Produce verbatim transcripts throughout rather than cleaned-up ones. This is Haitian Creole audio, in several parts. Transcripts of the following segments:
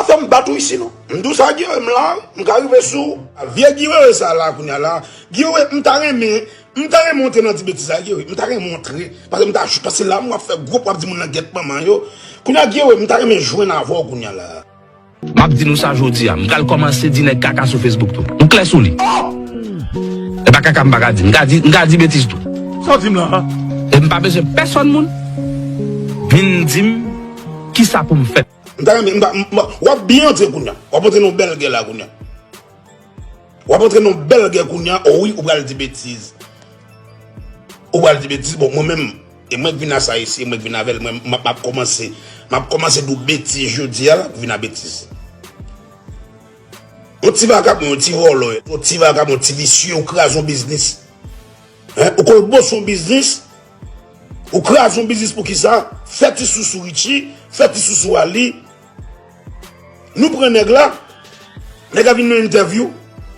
Fò m bat ou isi non. M di w sa Guy Wewe, m la, m ka rive sou ou. Vye Guy Wewe sa la kounye a la. Guy Wewe, m ta renmen, m ta renmen antre nan ti betiz la Guy Wewe. M ta renmen antre. Paske m ta, paske la m w ap fè gwoup, w ap di moun nan gèt manman yo. Kounye a Guy Wewe, m ta renmen jwenn avè w kounye a la. M ap di nou sa jodi a, m pral kòmanse di nèg kaka sou Facebook tou. M klè sou li. E pa kaka m pa ka di, m ka di, m ka di betiz tou. Sa w di m la? E m pa bezwen pèsonn moun vin di m kisa pou m fè. M ta renmen, m ta, m, m, w ap byen antre kounye a. W ap antre nan yon bèl gè la kounye a. W ap antre nan yon bèl gè kounye a. O wi, ou pral di betiz. Ou pral di betiz. Bon, mwen menm, e mwen k vin a sa isi, e mwen k vin avè l. Mwen, m ap, m ap kòmanse, m ap kòmanse di w betiz jodi a la, vin a betiz. Yon ti vakabon, yon ti vòlò, yon ti vakabon, yon ti visye, ou kraze yon biznis. Hein? Ou kolboso yon biznis. Ou kraze yon biznis pou kisa? Fè ti sousou Richie, fè ti sousou Ali. Nou pran nèg la, nèg la vin nan entèvyou,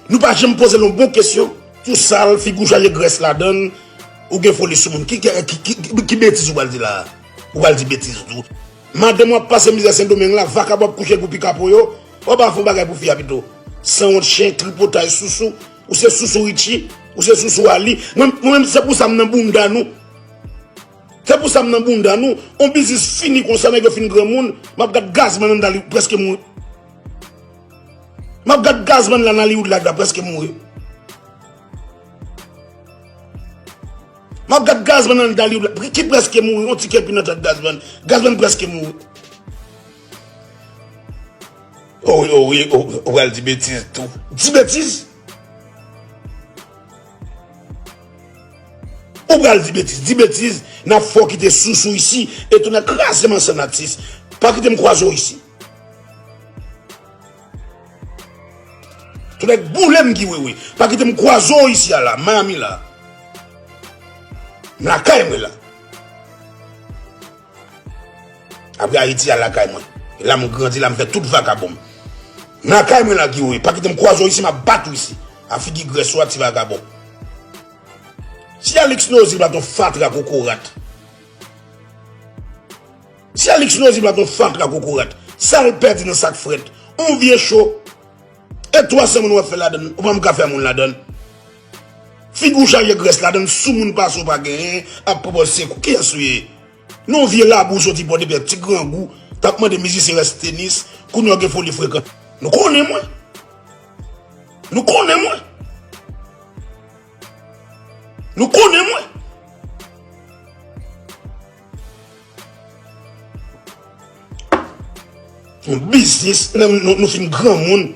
nou pa janm poze l yon bon kesyon. Tou sal, figi w chaje grès ladan l, ou gen foli sou moun. Ki, ki, ki, ki, ki betiz ou pral di la a? Ou pral di betiz tou. Madanm w ap pase mizè Sendomeng la, vakabon ap kouche l pou pikapo yo. W ap al fè yon bagay pou fi a pito. Sanwont, chen, tripotay, sousou. Ou se sousou Richie, ou se sousou Ali. Mwen, mwen menm, se pou sa m nan bounda nou. Se pou sa m nan bounda nou. On biznis fini konsa, nèg yo fin granmoun. M ap gad Gazman anndan li prèske mouri. M ap gad Gazman la nan Hollywood la, la prèske mouri. M ap gad Gazman anndan Hollywood la, ki prèske mouri. On ti kèpi nan tèt Gazman. Gazman prèske mouri. O wi, o wi, o, ou pral di betiz tou. Di betiz? Ou pral di betiz, di betiz, n ap fè w kite sousou isi, e tou nèg kraze m ansanm atis. Pa kite m kwaze w isi. Tou nèg boule m Guy Wewe. Pa kite m kwaze w isi a la, Miami la. M lakay mwen la. Apre Ayiti a lakay mwen. E la m grandi, la m fè tout vakabon m. M lakay mwen la Guy Wewe. Pa kite m kwaze w isi, m ap bat ou isi. A figi grès ou a ti vakabon. Si Alix Nozil pa t on fatra kokorat. Si Alix Nozil pa t on fatra kokorat. Sa l pèdi nan sak frèt. On vye cho. E twa san moun w ap fè ladann, ou pa menm ka fè moun ladann. Figi w chaje grès ladann, sou moun pase w pa genyen, ap pwopoze sekou. Kiyès ou ye? Non, vye labou soti Pòdepè, ti grangou, t ap mande mizisyen rès tenis, kounye a w gen foli frekan. Nou konnen mwen. Nou konnen mwen. Nou konnen mwen. Yon biznis, nou, nou, nou fin granmoun.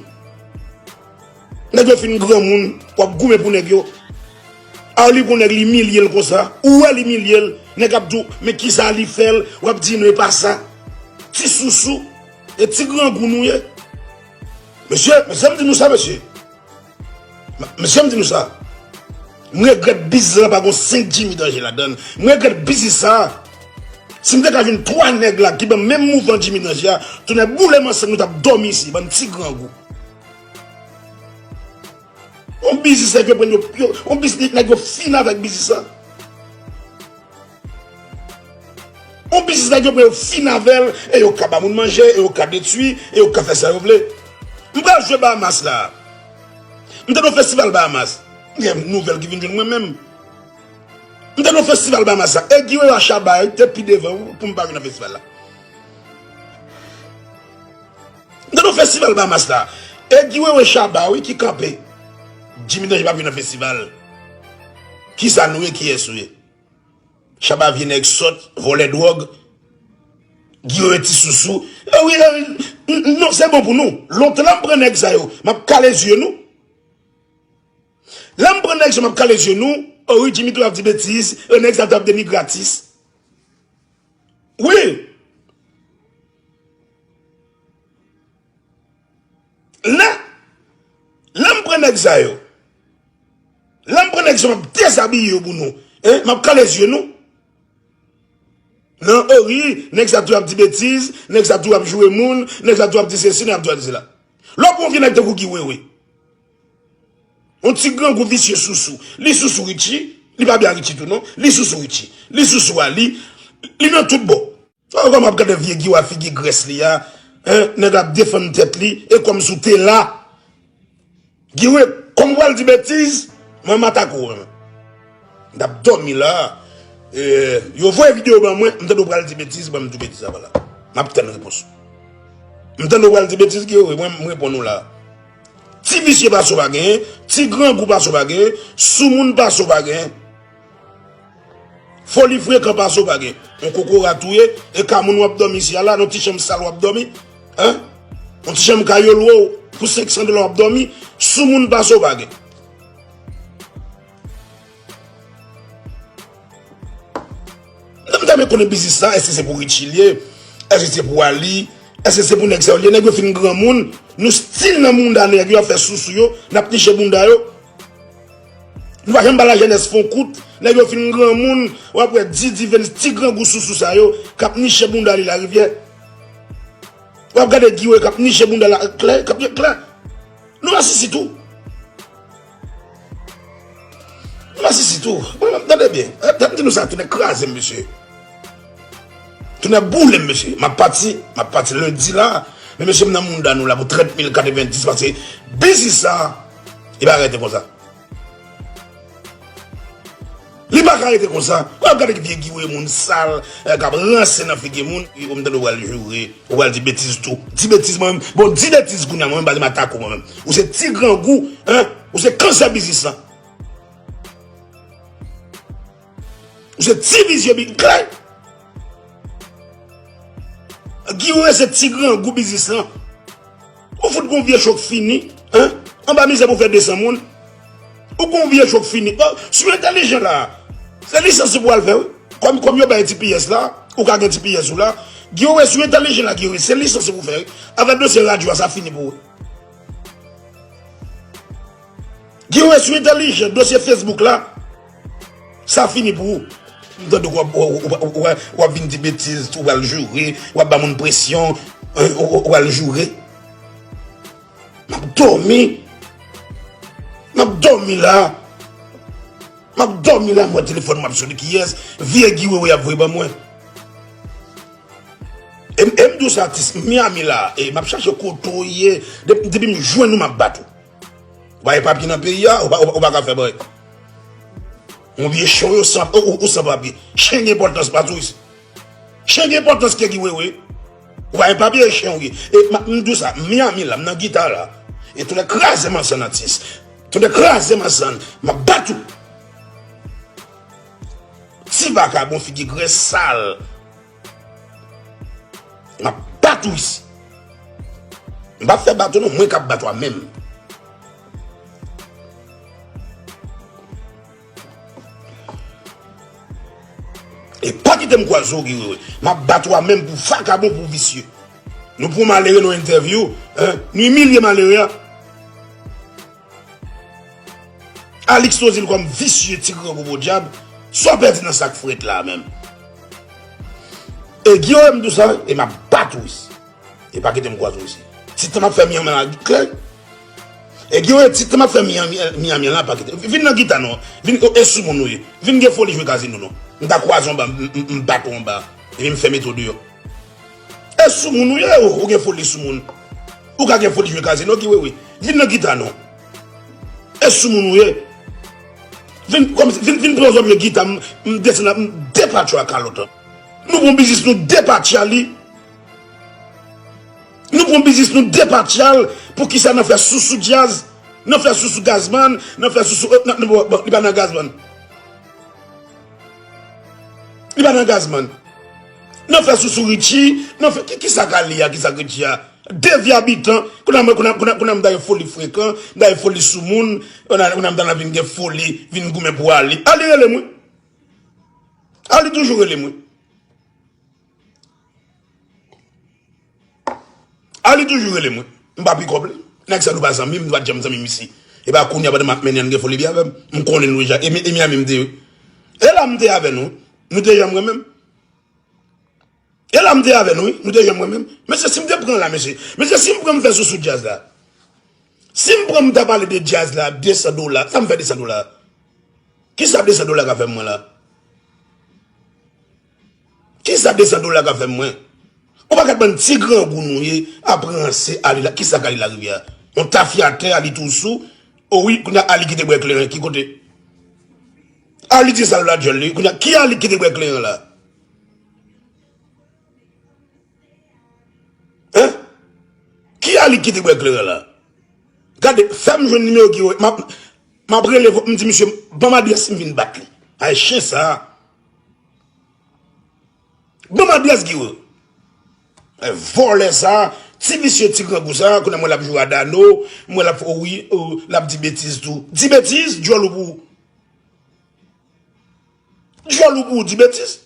Nèg yo fin granmoun, w ap goumen pou nèg yo. A li pou nèg li imilye l konsa. Ou wè l imilye l, nèg ap di w, men kisa li fè l, w ap di non, e pa sa. Ti sousou, e ti grangou nou ye. Mesye, mesye, m di nou sa, mesye. M, mesye, m di nou sa. M regrèt biznis la pa gon senk Jimmy Danger ladann. M regrèt biznis sa. Si m te ka jwenn twa nèg la ki ban m menm mouvman Jimmy Danger a, tounen boule m ansanm nou t ap dòmi isi, bann ti grangou. On biznis nèg yo pran yo, yo, on biznis nèg yo fin avèk biznis sa. On biznis nèg yo pran yo fin avè l, e yo ka ba moun manje, e yo ka detwi, e yo ka fè sa yo vle. M pral jwe Bahamas la. M te nan festival Bahamas. M gen nouvèl ki vin jwenn mwen menm. M te nan festival Bahamas la. E Guy Wewe a Shabba te pi devan pou m pa vin nan festival la. M te nan festival Bahamas la. E Guy Wewe Shabba wi ki kanpe. Jimmy Danger pa vin nan festival. Kisa nou ye, kiyès ou ye? Shabba vye nèg sòt, vòlè dwòg. Guy Wewe ti sousou. E wi, e wi, n, n, non, se bon pou nou. Lontan la m pran nèg sa yo. M ap kale zye nou. Lè m pran nèg sa yo, m ap kale zye nou. O wi, Jimmy tou ap di betiz. E nèg sa tou ap deni gratis. Wi. Lè, lè m pran nèg sa yo. Lè m pran nèg sa yo, m ap dezabiye yo pou nou. Hein? M ap kale zye nou. Non, o wi, nèg sa tou ap di betiz, nèg sa tou ap joure moun, nèg sa tou ap di sesi, nèg sa tou ap di sela. Lè w pran yon vye nèg tankou Guy Wewe. Yon ti grangou visye sousou. Li sousou Richie, li pa byen Richie tou non. Li sousou Richie. Li sousou Ali. Li nan tout bò. Sa w wè kòman ap gade vye Guy a figi grès li a. Hein, nèg la ap defann tèt li, e kòmsi w te la. Guy Wewe, kòm w pral di betiz, mwen m atake w, mwen. M t ap dòmi la. E, yo voye videyo ban mwen, m tande w pral di betiz, mwen m di w betiz apa la. M ap tann repons ou. M tande w pral di betiz, Guy Wewe, mwen m reponn ou la. Ti visye pa sou pa genyen, ti grangou pa sou pa genyen, soumoun pa sou pa genyen. Foli frekan pa sou pa gen. On kokorat ou ye, e ka moun w ap dòmi isi a la, nan ti chanm sal w ap dòmi. Hein? On ti chanm kayolo pou senk san dola w ap dòmi, soumoun pa sou pa gen. Nan m ta renmen konnen biznis la, èske se pou Richie l ye? Èske se pou Ali? Èske se pou nèg sa yo l ye? Nèg yo fin granmoun, nou still nan bounda nèg yo ap fè sousou yo, n ap niche bounda yo. Nou pa janm ba lajenès fon kout, nèg yo fin granmoun, w ap wè Didi, Venus, ti grangou sousou sa yo, k ap niche bounda li larivyè. W ap gade Guy Wewe k ap niche bounda la klè, k ap klè. Nou masisi tou. Nou masisi tou. Bon, tande byen. Tande di nou sa, tonnè kraze m, mesye. Tonnè boule m, mesye. M ap pati, m ap pati lendi la. Men mesye, m nan mounda nou la pou trant mil katrevendis, paske biznis sa, li pa rete konsa. Li pa ka rete konsa. W ap gade vye Guy Wewe, moun sal, eh, k ap ranse nan figi moun. Ou m tande w pral joure, w pral di betiz tou. Di betiz mwen menm. Bon, di betiz kounye a mwen menm, paske m atake w mwen menm. Ou se ti grangou, hein? Ou se kansè biznis lan. Ou se ti vizye bi klè. Guy Wewe se ti grangou biznis lan. Ou fout gon vye cho k fini, hein? Anba mizè pou fè de san moun. Ou gon vye cho k fini. Bon, si w entèlijan la, se lisans ou pral fè, wi. Kòm, kòm yo bay T P S la, ou ka gen T P S ou la. Guy Wewe, si w entèlijan la, Guy Wewe, se lisans ou pou fè, wi. Avèk dosye radyo a, sa fini pou ou. Guy Wewe, si w entèlijan, dosye Facebook la, sa fini pou ou. M tande w ap, w, w, w, w, w ap vin di betiz, w pral joure, w ap ba moun presyon, w, w, w pral joure. M ap dòmi. M ap dòmi la. M ap dòmi la, m wè telefòn m ap sone, kiyès? Vye Guy Wewe ap voye ban mwen. E m, e m di w sa, atis Miami la, e m ap chache kote w ye. Depi, depi m jwenn ou, m ap bat ou. Ou pa gen papye nan peyi a, ou pa, ou pa, ou pa ka fè bagay. Yon vye chen yo san, ou, ou, ou san papye. Chen gen enpòtans pa touris. Chen gen enpòtans ke Guy Wewe. Ou pa gen papye, chen ou ye. E m, m di w sa, Miami la, m nan gita la. E tonnè kraze m ansanm atis. Tonnè kraze m ansanm. M ap bat ou. Ti vakabon figi grès sal. M ap bat ou isi. M p ap fè bat ou non, mwen k ap bat ou a menm. E pa kite m kwaze w, Guy Wewe. M ap bat ou a menm pou vakabon, pou visye. Nou pran malere nan entèvyou, hein? Nou imilye malere a. Alix Tozil kòm visye ti grangou podyab, sa w pèdi nan sak frèt la menm? E Guy Wewe m di w sa, e m ap bat ou isi. E pa kite m kwaze w isi. Ti tan m ap fè Miami la klè. E Guy Wewe, ti tan m ap fè Miami, Miami la, pa kite. Vin nan gita non. Vin, e soumoun ou ye. Vin gen foli jwe kazino non. M ta kwaze w anba, m, m, m bat ou anba. Epi m fè mete w deyò. E soumoun ou ye, ou, ou gen foli soumoun. Ou ka gen foli jwe kazino, Guy Wewe. Vin nan gita non. E soumoun ou ye. Vin, kòm, vin, vin pran zòt jwe gita, m, m desann, m depatche a kalòt. Nou pran biznis, nou depatche a li. Nou pran biznis, nou depatche a l. Poukisa n ap fè sousou djaz? N ap fè sousou Gazman, n ap fè sousou, euh, nan, nan, bon, bon, li pa nan Gazman. Li pa nan Gazman. Nan fè sousou Richie, nan fè, ki, ki sa k al li a, ki sa k Richie a? De vye abitan, kounye a, kounye a, kounye a, kounye a m ta gen foli frekan, m ta gen foli soumoun, kounye a, kounye a m ta nan vin gen foli, vin goumen pou Ali. Ali rele mwen. Ali toujou rele mwen. Ali toujou rele mwen. M pa pikòp li. Nèg sa nou pa zanmi, m pa t janm zanmi misye. E pa kounye a pandan m ap mennen an gen foli li avè m. M konnen nou deja. E mi, e Miami m te ye. E la m te avè nou. Nou te janm renmen m. E la m te avè nou, wi. Nou te janm renmen m. Mesye, si m te pran la, mesye. Mesye, si m pran m fè sousou djaz la. Si m pran m ta pale de djaz la, de san dola, sa m fè de san dola? Kisa de san dola ka fè mwen la? Kisa de san dola ka fè mwen? Ou pa kat bann ti grangou nou ye, ap ranse Ali la. Kisa k Ali Larivyè? Yon tafyatè, Ali tou sou. O wi, kounye a Ali ki te bwè kleren, ki kote? Ali di sa la djòl li. Kounye a, ki Ali ki te bwè kleren la? Hein? Ki Ali ki te bwè kleren la? Gade, fè m jwenn nimewo Guiro. M ap, m ap rele, m di misye, ban m adrès m vin bat li. Ay, chen sa. Ban m adrès Guiro. Ay, vòlè sa, ti visye, ti grangou sa, kounye a m wè l ap joure a Dano, m wè l ap fè, o wi, o, l ap di betiz tou. Di betiz, djòl ou pou ou. Djòl ou pou ou di betiz.